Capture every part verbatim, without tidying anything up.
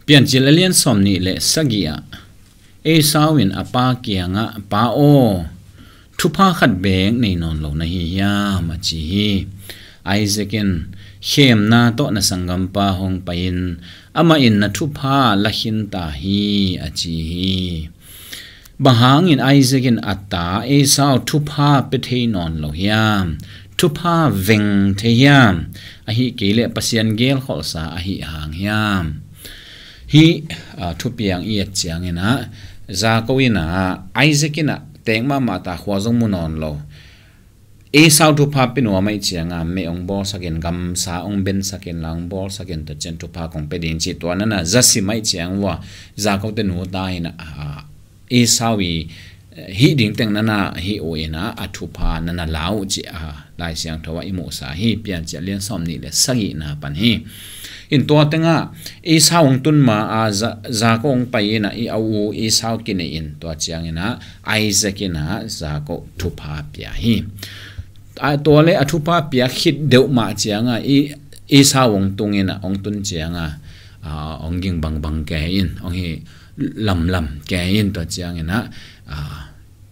Piancil a lian sawm nih le sagih ah Esau in a pa kiangah, "Pa aw, thupha khat beek nei nawn lo na hi hiam?" a ci hi. Isaac in, "Khemna tawh na sanggampa hong pai-in amah in na thupha la khin ta hi," a ci hi. Bang hangin Isaac in a ta Esau thupha pia thei nawn lo hiam? Thupha veng thei hiam? Ahih kei leh Pasian gelkholhsa ahih hang hiam? Hih, ah, thupiang i et ciangin ah, Jacob in ah, Isaac in ah teek mahmah ta, khua zong mu nawn lo. Esau thupha pia nuam ahih ciangah meh hong bawlsakin, gamsa hong bensakin, la hong bawlsakin, tua ciang thupha kong pia ding ci, tua nana za sim ahih ciang uh ah, Jacob te nu ta in ah, Esau i, eh, hih ding teng nana hih uh in ah, a thupha nana la uh ci, a, Lai Siangtho ah i muhsa hi, Piancil a lian sawm nih le sagihna pan hi. In tua tengah Esau hong tun ma a, Ja-, Jacob hong pai in ah, i a u Esau kinei in, tua ciangin ah Isaac in ah Jacob thupha pia hi. A, tua le a thupha pia khit deuh mah ciangah i, Esau hong tung in ah, hong tun ciangah, a, hong ging bangbang kei in, hong hi lamlam kei in, tua ciangin ah, a,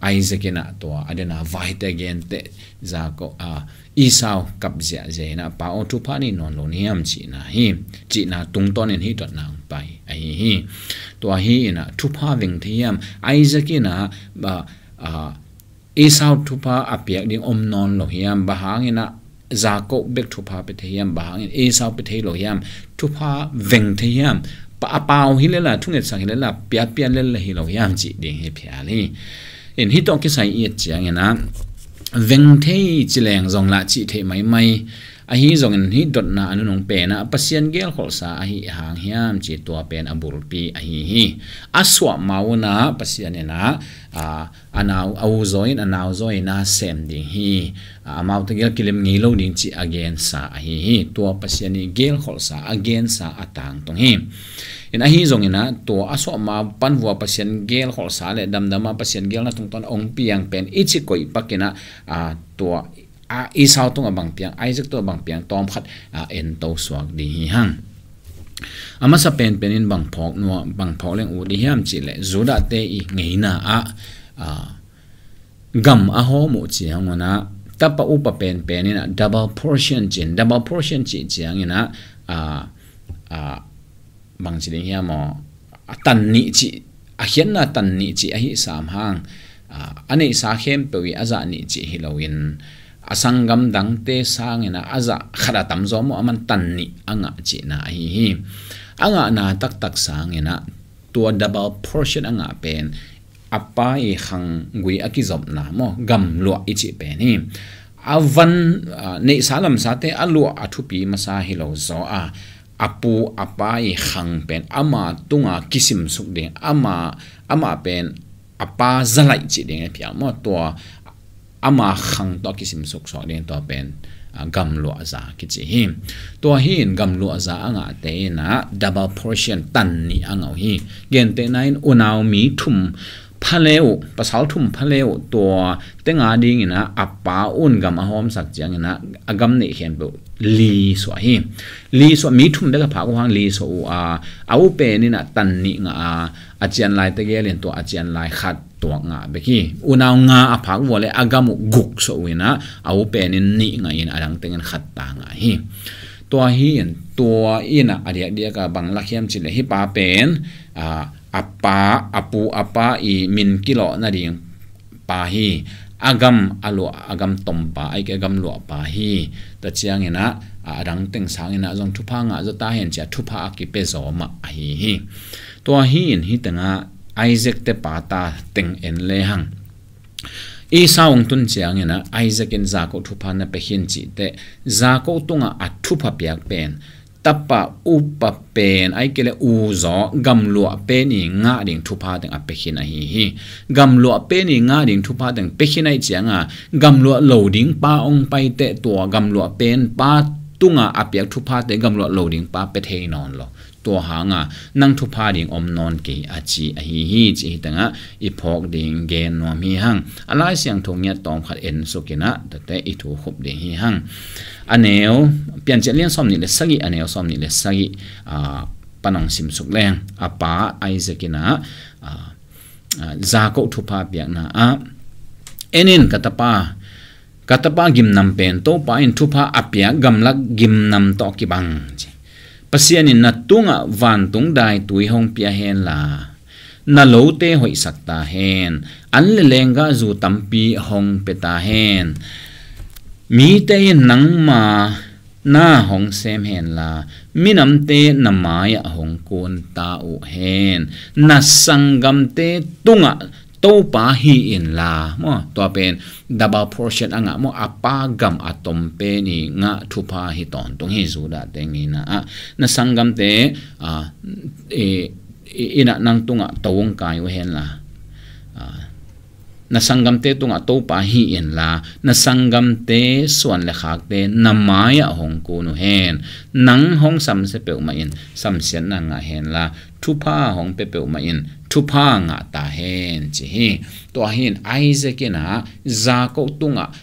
Isaac in ah tua a den a vaite gente, Jacob, a, Esau kap ziahziah in ah, "Pa aw, thupha nei nawn lo na hiam?" cihna hi, cihna tungtawnin hih dotna hong pai ahi hi. Tua hi in ah, thupha veng thei hiam? Isaac in ah, a, a, Esau thupha a piak ding om nawn lo hiam? Bang hangin ah Jacob bek thupha pia thei hiam? Bang hangin Esau pia thei lo hiam? Thupha veng thei hiam? Pa, a pau hi lel a, thungetsak hi lel a, piapian lel hi lo hiam cih ding hi phial hi. In hih tawh kisai i et ciangin ah, veng thei ci leng zong lah cih theih maimai. Ahi zongin hih dotna a nunung pen ah Pasian gelkholhsa ahih hang hiam ci, tua pen a bulpi ahi hi. A suah ma un ah Pasian in ah, a, a nau, a u zaw in, a nau zaw in ah sem ding hi. A, amaute gel kilem ngei lo ding ci a gensa ahi hi. Tua Pasian i gelkholhsa a gensa a tangtung hi. In ahi zongin ah, tua a suah ma pan vua Pasian gelkholhsa le damdam a Pasian gelna tungtawn a hong piang pen i ci koih pak in ah, a, tua, a, Esau tungah bang piang, Isaac tungah bang piang, tawm khat, a, en to suak ding hi hang. A masa penpen in bang phawk nuam, bang phawk leng ut i hiam cih leh, Judah te i ngeina ah, a, gam a hawm uh ciang un ah, tapa upa penpen in ah double portion ci-in, double portion cih ciangin ah, a, a, bang ci ding hiam aw, a tan nih cih, a khiatna tan nih cih ahi sam hang, a, a neihsa khempeuh i a zah nih cih hi loin, a sanggam dangte sangin ah a zah khat a tamzaw maw, aman tan nih a ngah cihna ahi hi. A ngahna taktak sangin ah tua double portion a ngah pen a pa i khanggui a kizopna maw, gamluah i cih pen hi. A van, a, neihsa lamsate a luah a thupi masa hi lo zaw a, a pu a pa i khang pen ama tunga kisimsuk ding, ama, ama pen a pa zalaih cih ding a phial maw, tua ama khang tawh kisimsuk suak ding, tua pen, a, gamluahza kici hi. Tua hi in gamluahza a ngahte in ah double portion, tan nih a ngah uh hi. Gentehna in unau mi thum pha le uh, pasal thum pha le uh, tua tenga dingin ah a pa un gam a hawmsak ciangin ah a gam neih khempeuh li suah hi. Li suah, mi thum bek a phak uh hang li suah uh a, a u pen in ah tan nih ngah a, a cian lai tegel in tua a cian lai khat tuak ngah bek hi. Unau nga a phak vua le a gam uh guk suah uh in ah, a u pen in nih ngah in a dang tengin khat ta ngah hi. Tua hi in, tua in ah a diakdiak a bang lak hiam cih leh hih pa pen, a, a pa, a pu a pa i min kilawh nading pa hi. A gam a luah, a gam tom pa, ahih kei a gam luah pa hi. Tua ciangin ah, a, a dang teng sangin ah zong thupha ngah zaw ta hen ci-a thupha a kipia zaw mah ahi hi. Tua hi in hih tengah Isaac te pa ta teng en le hang. Esau hong tun ciangin ah Isaac in Jacob thupha na pia khin cih teh, Jacob tungah a thupha piak pen tapa upa pen, ahih kei leh u zaw gamluah pen i ngah ding thupha teng a pia khin ahi hi. Gamluah pen i ngah ding thupha teng pia khin ahih ciangah, gamluah lo ding pa hong pai teh tua gamluah pen pa tungah a piak thupha teh gamluah lo ding pa pia thei nawn lo. Tua hangah nang thupha ding om nawn kei a ci ahi hi, cih hi tengah i phawk ding gen nuam hi hang. A Lai Siangtho ngiat tawm khat en suk in ah, tate i thu khup ding hi hang. A neu, Piancil lian sawm nih le sagih, a neu sawm nih le sagih, a, pan hong simsuk leng, a pa Isaac in ah, ah, ah, Jacob thupha piakna ah, "En in, ka tapa, ka tapa gimnam pen Topa in thupha a piak gamlak gimnam tawh kibang," ci. "Pasian in na tungah vantung daitui hong pia henla, na lote hoihsak ta hen, an le lenggahzu tampi hong pia ta hen. Mite in nangma na hong sem henla, minamte na mai-ah hong kun ta uh hen. Na sanggamte tungah Topa hi inla," maw, tua pen double portion a ngah maw, a pa gam a tom pen i ngah thupha hi tawntung hi. Judah te ngeina ah, "Na sanggamte, ah, i, i, in ah nang tungah to hong kai uh henla, ah, na sanggamte tungah Topa hi inla, na sanggamte suan le khakte na mai-ah hong kun uh hen. Nang hong samsia peuhmah in samsiatna ngah henla, thupha hong pia peuhmah in thupha ngah ta hen," ci hi. Tua hi in Isaac in ah Jacob tungah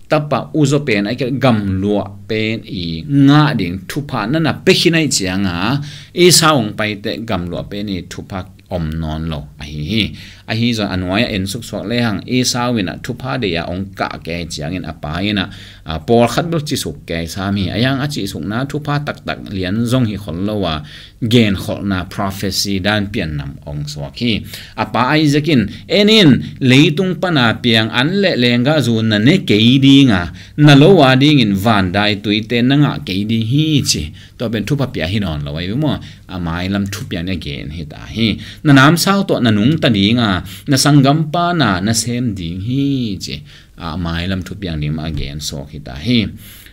tapa uzaw pen ahih kei leh gamluah pen i ngah ding thupha na na pia khin ahih ciangin, Esau hong paiteh gamluah pen i thupha om nawn lo ahi hi. Ahi zong a nuai-ah en suksuak lehang Esau in ah thupha deih a hong kah kei ciangin a pa in ah, a, pawlkhat bel cisuk kei sam hi. A yang a cisukna thupha taktak lian zong hi khol lo a, genkholhna prophecy dan piannam hong suak hi. A pa Isaac in, "En in, leitung pana piang an le lenggahzu na ne kei ding a, na lo a dingin van daituite na ngah kei ding hi," ci. Tua pen thupha pia hi nawn lo ahi ve maw. A mailam thupiang ding a gen hi ta hi. "Na namsau tawh na nungta ding a, na sanggampa na na sem ding hi," ci. A mailam thupiang ding mah a gen suak hi ta hi.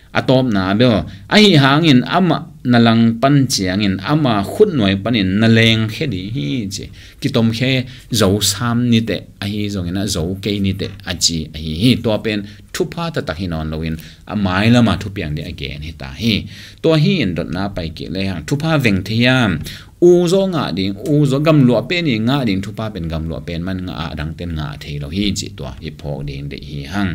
A tawpna bel, "Ahi hangin amah na langpan ciangin ama khutnuai panin na lengkhia ding hi," ci. Kitomkhia zo sam niteh, ahi zongin ah zo kei niteh a ci ahi hi. Tua pen thupha taktak hi nawn loin a mailam a thupiang ding a gen hi ta hi. Tua hi in dotna pai kik lehang thupha veng thei hiam? Uzaw ngah ding, uzaw gamluah pen i ngah ding thupha pen gamluah pen man ngah a, a dangten ngah thei lo hi cih tua i phawk ding deih hi hang.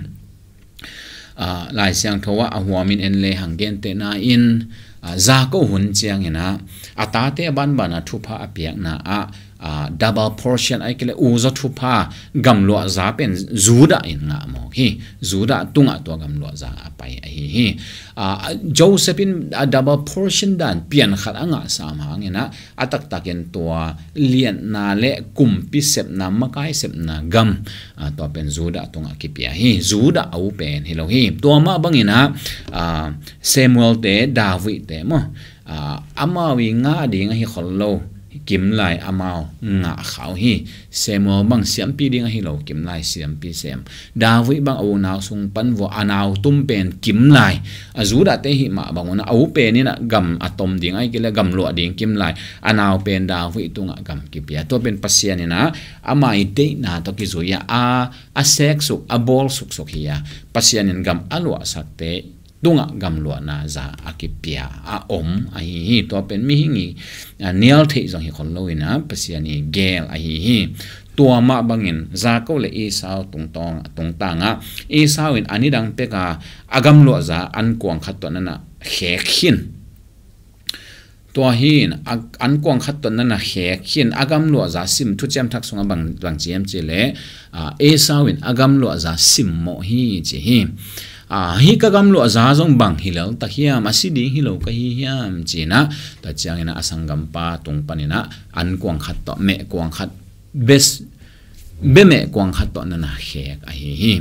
Ah, Lai Siangtho ah a huamin en lehang gentehna in, ah, Jacob hun ciangin ah, a tate a banban a thupha a piakna ah, ah, double portion ahih kei leh uzaw thupha gamluahza pen Judah in ngah mawk hi. Judah tungah tua gamluahza a pai ahi hi. Ah, Joseph in a double portion dan pian khat a ngah sam hangin ah, a taktakin tua liatna le kumpi sepna, makai sepna gam, ah, tua pen Judah tungah kipia hi. Judah a u pen hi lo hi. Tua mah bangin ah, ah, Samuel te, David te maw, ah, amau i ngah ding ahi khol lo, kimlai amau ngah kha uh hi. Samuel bang siampi ding ahi lo, kimlai siampi sem. David bang a unau sung pan vua a nau tum pen kimlai. A Judah te hih mah bang un ah a u pen in ah gam a tom ding ahih kei leh gamluah ding kimlai. A nau pen David tungah gam kipia. Tua pen Pasian in ah ama i deihna tawh kizui a, a, a seksuk, a bawl suksuk hi a. Pasian in gam a luahsakte tungah gamluahna za a kipia a om ahi hi. Tua pen mihing i, a, nial theih zong hi khol lo in ah Pasian i gel ahi hi. Tua mah bangin Jacob le Esau tungtang, tungtangah Esau in a nidang pek a, a gamluahza an kuang khat tawh na na khek khin. Tua hi in, a, an kuang khat tawh na na khek khin, a gamluahza sim, Thuciam Thak sungah bang, bang ci hiam cih leh, ah, Esau in a gamluahza simmawh hi ci hi. Ah, hih ka gamluahza zong bang hi lel tak hiam, a si ding hi lo ka hi hiam ci in ah, tua ciangin ah a sanggampa tung panin ah an kuang khat tawh, meh kuang khat, bes, bemeh kuang khat tawh na na khek ahi hi.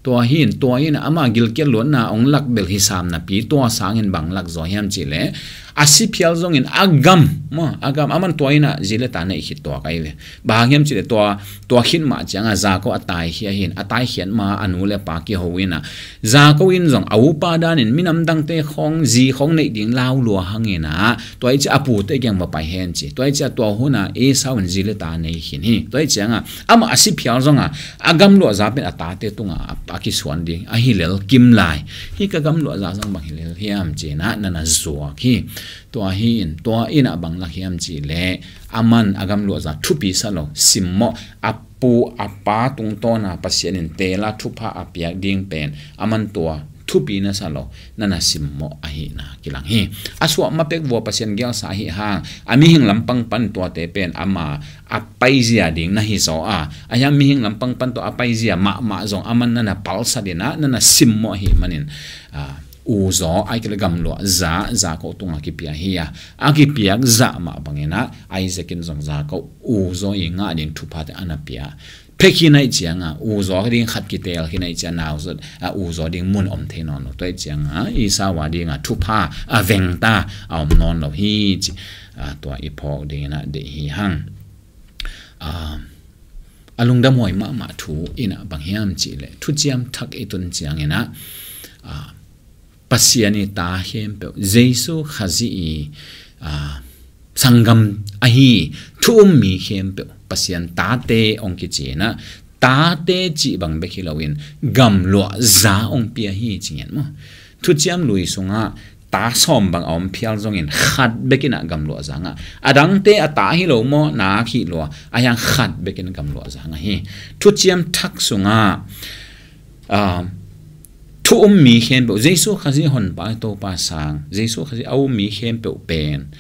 Tua hi in, tua in ama gilkial luatna hong lak bel hi sam napi, tua sangin bang lak zaw hiam cih leh, a si phial zongin a gam, maw, a gam, aman tua in ah zi le ta neih khit tuak ahi ve. Bang hang hiam cih leh tua, tua khit mah ciangah Jacob a taikhia hi in, a taikhiat ma a nu le pa kiho in ah, Jacob in zong a upa danin minam dangte khawng, zi khawng neih ding lau lua hangin ah, tua i ci a pute kiang va pai hen ci. Tua i ci a tua hun ah Esau in zi le ta nei khin hi. Tua i ciangah amah a si phial zongah a gamluahza pen a tate tungah a, a kisuan ding ahi lel kimlai. Hih ka gamluahza zong bang hi lel hiam ci in ah na na zuak hi. Tua hi in, tua in ah bang lak hiam cih leh, aman a gamluahza thupi sa lo, simmawh, a pu a pa tungtawn a Pasian in teel a thupha a piak ding pen aman tua thupi na sa lo, na na simmawh ahihna kilang hi. A suah ma pek vua Pasian gelsa ahi hang, a mihing lampang pan tuate pen ama a paizia ding na hi zaw a, a hiang mihing lampang pan tua a paizia mahmah zong aman na na palsat in ah, na na simmawh ahih manin, a, uzaw, a kile gamluah za, za ko tunga kipia hi a, a kipiak zah mah bangin ah, Isaac in zong za ko uzaw i ngah ding thuphate a na pia. Phek hi naih cianga, uzaw ding khat kitel hi naih cianga, nauzaw, a, uzaw ding mun om thei nawn lo. Tua ih cianga, Esau a dinga thupha a vengta a om nawn lo hi ci, a, tua i phawk dingin ah deih hi hang. A, a lungdam huai mahmah thu in ah bang hiam cihleh, thuciam thak i tun ciangin ah, a, Pasian i ta khempeuh, Jesu Khazih i, a, sanggam ahi thu um mi khempeuh Pasian tate hong kici in ah, tate cih bang bek hi loin gamluah za hong pia hi ci ngen maw. Thuciam lui sungah ta sawm bang a om phial zongin khat bekin ah gamluah za ngah. A dangte a ta hi lo maw, nak hi lua, a hiang khat bekin gamluah za ngah hi. Thuciam thak sungah, a, thu um mi khempeuh, Jesu Khazih Honpa Topa sang, Jesu Khazih a um mi khempeuh pen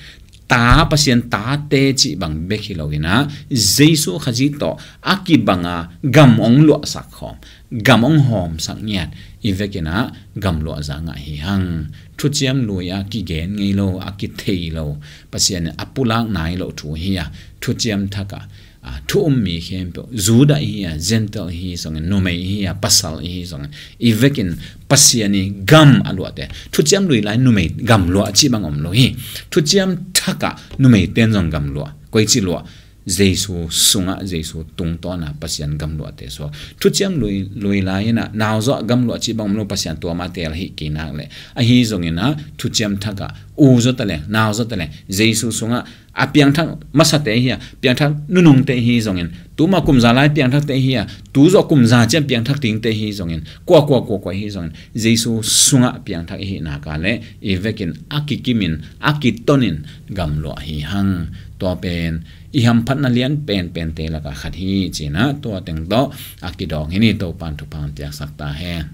ta, Pasian tate cih bang bek hi loin ah, Jesu Khazih tawh a kibanga gam hong luahsak khawm, gam hong hawmsak ngiat i vekin ah gamluah za ngah hi hang. Thuciam lui a kigen ngei lo, a kithei lo, Pasian in a pulak nai lo thu hi a, thuciam thak ah, a, thu um mi khempeuh, Judah ihi a, Gentile ihi zongin, numei ihi a, pasal ihi zongin, i vekin Pasian i gam a luahte, thuciam lui lai numei gamluah cih bang om lo hi. Thuciam thak ah numei ten zong gamluah, koici luah, Jesu sungah, Jesu tungtawna Pasian gamluahte suak. Thuciam lui, lui lai in ah nauzaw gamluah cih bang om lo, Pasian tua mah tel hi kei nak leh. Ahi zongin ah thuciam thak ah uzaw ta leng, nauzaw ta leng, Jesu sungah a piangthak masate hi a, piangthak nunungte hi zongin, tuma kumza lai piangthakte hi a, tu zawh kumza ciang piangthak dingte hi zongin, kua kua kua kua hi zongin, Jesu sungah piangthak ihi nak leh i vekin a kikimin, a kitonin gamluah hi hang. Tua pen i hamphatna lian penpente lakah khat hi ci-in ah, tua teng tawh a kidawng hi ni. Topan thupha piaksak ta hen.